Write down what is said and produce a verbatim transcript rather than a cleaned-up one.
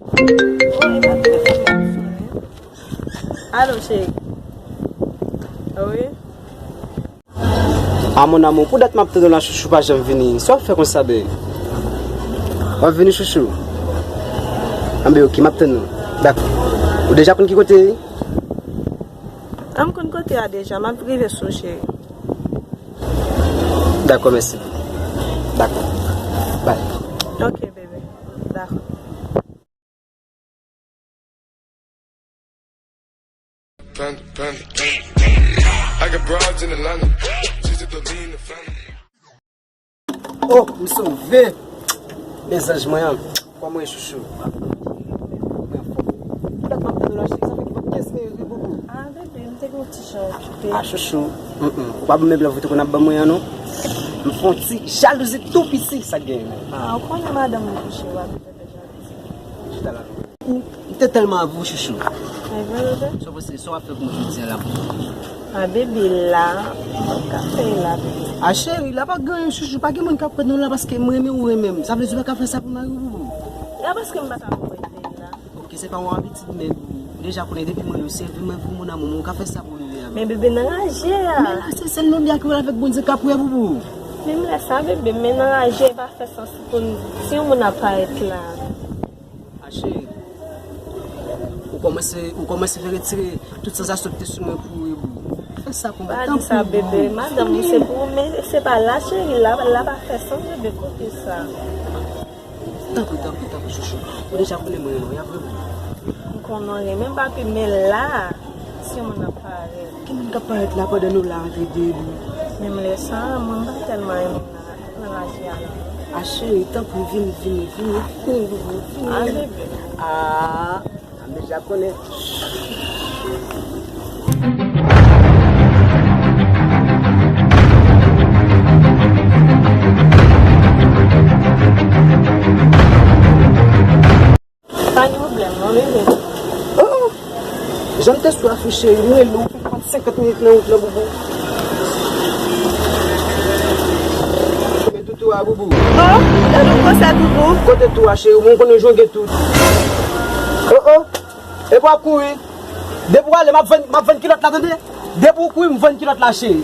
Oh, e pa telefòn nan k sonnen. Alo, cheri. Wi. Ah, mon amour, pou dat m ap tann ou la, chouchou pa janm vini. Sa w ap fè konsa, babe? W ap vini, chouchou? Anben, ok, m ap tann ou. Dakò. Ou deja konn ki kote? Ah, m konn kote a deja, m ap rive sou, cheri. Dakò, mèsi. Dakò. Bye. Ok, bebe. Dakò. Panda, panda. I got broads in Atlanta. Just to lean the family. Oh, m sove! Mezanj mwen an, kòman w ye, chouchou? Mwen anfòm. Pou dat m ap tann ou la, cheri, sa fè gen yon pyès mwen yo, wi, boubou. Ah, bebe, m te gen yon ti jan okipe. Ah, chouchou. Mm, mm. Ou pa ban m menm love ou te konn ap ban mwen an, non. M fè yon ti jalouzi tou piti, sa k genyen menm. Ah, ou konnen madanm mwen kouche, w ap fè jalouzi. Chita la. M te tèlman avè w, chouchou. E vre, bebe? Sa w panse, sa w ap fè pou mwen jodi a la pou mwen? A, bebe, la, m p ap ka fè l la, bebe. A, cheri, la pa gen anyen, chouchou, pa gen moun k ap pran non la paske m renmen ou renmen m. Sa vle di ou pa ka fè sa pou mari w, boubou? La paske m pa ka konprann peyi la. Ok, se pa yon abitid, men ou deja konnen depi mwen yo sèvi mwen pou moun an, mwen, ou ka fè sa pou li a. Men bebe nan raje a. Men la, se sèl non li a ki wè avèk Bondye k ap wè, boubou. Menm lè sa, bebe, men nan raje, e pa fè sans pou n, si yon moun ap parèt la. A cheri, ou kòmanse, ou kòmanse vin retire tout sansasyon ki te sou mwen pou ou, boubou. Fè sa pou mwen, tanpri, boubou. Pa di sa, bebe. Madanm ou se pou ou, men se pa la, cheri. La, la pa fè sans, bebe, kote sa. Tanpri, tanpri, tanpri, chouchou. Ou deja konnen mwen renmen w, ya vre, boubou. M konnen w renmen m, papi, men la, si yon moun ap parèt. Ki moun k ap parèt la pandan nou la antre de, boubou? Menm lè sa, mwen pa tèlman renmen nan, nan raje a la. A cheri, tanpri, vini, vini, vini, vini, boubou, vini. A, bebe. A, a, m deja konnen. Pa gen pwoblèm, non, bebe. Oh! Jan m te swaf wi, cheri, m rele w, ou fè trant, senkant minit nan wout lan, boubou. Men toutou a, boubou. Oh, ou te vin konsa, boubou? Kote tou a, cheri? Bon, ou konnen jwonge tout. Oh, oh! Epi w ap kouri. Depi w ale, m ap vann, m ap vann kilòt la, tande? Depi w kouri, m vann kilòt la, cheri.